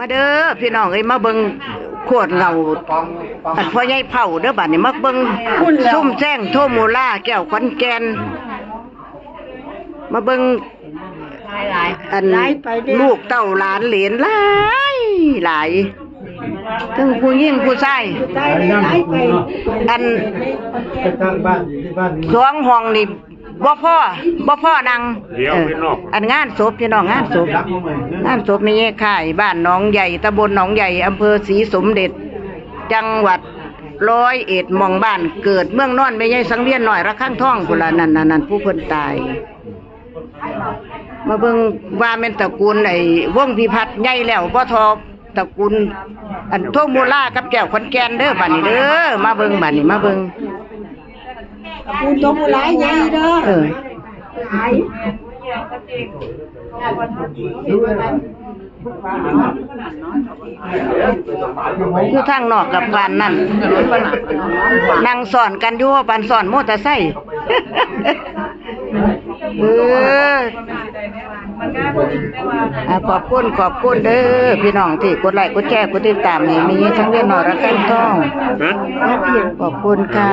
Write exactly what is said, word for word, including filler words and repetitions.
มาเด้อพี่น้องเอ้ย มาเบิ่งโคตรเหงา อันพ่อใหญ่เผาเด้อ บัดนี้มาเบิ่ง ซุ่มแจ้งโทโมล่าแก้วขอนแก่น มาเบิ่ง อัน ลูกเต้าหลานเหลนหลายหลาย ทั้งผู้หญิงผู้ชาย อัน ไปตั้งบ้านอยู่ที่บ้าน สองห้องนี่ บ่พอ บ่พอนั่ง เดี๋ยว เออ พี่น้อง อันงานศพพี่น้อง งานศพ งานศพแม่ยายค่าย บ้านหนองใหญ่ ตำบลหนองใหญ่ อำเภอศรีสมเด็จ จังหวัดร้อยเอ็ด หม่องบ้านเกิดเมืองนอนแม่ยายสังเวียนน้อยระฆังทองพุ้นล่ะ นั่นนั่นนั่น ผู้เพิ่นตาย มาเบิ่งว่าแม่นตระกูลไอ้วงศ์พิพัฒน์ใหญ่แล้วบ่ทอตระกูล อันโทโมล่ากับแก้วขอนแก่นเด้อ บัดนี้เด้อ มาเบิ่ง บัดนี้มาเบิ่ง ตระกูลโทโมล่าใหญ่เด้อ เออ อยู่ทางนอกกับปานนั่น นั่งซ้อนกันอยู่ ปานซ้อนมอเตอร์ไซค์ เออ อ่ะ ขอบคุณ ขอบคุณเด้อ พี่น้องที่กดไลค์ กดแชร์ กดติดตามให้แม่ยายสังเวียนน้อยระฆังทอง ฮะ ขอบคุณค่ะ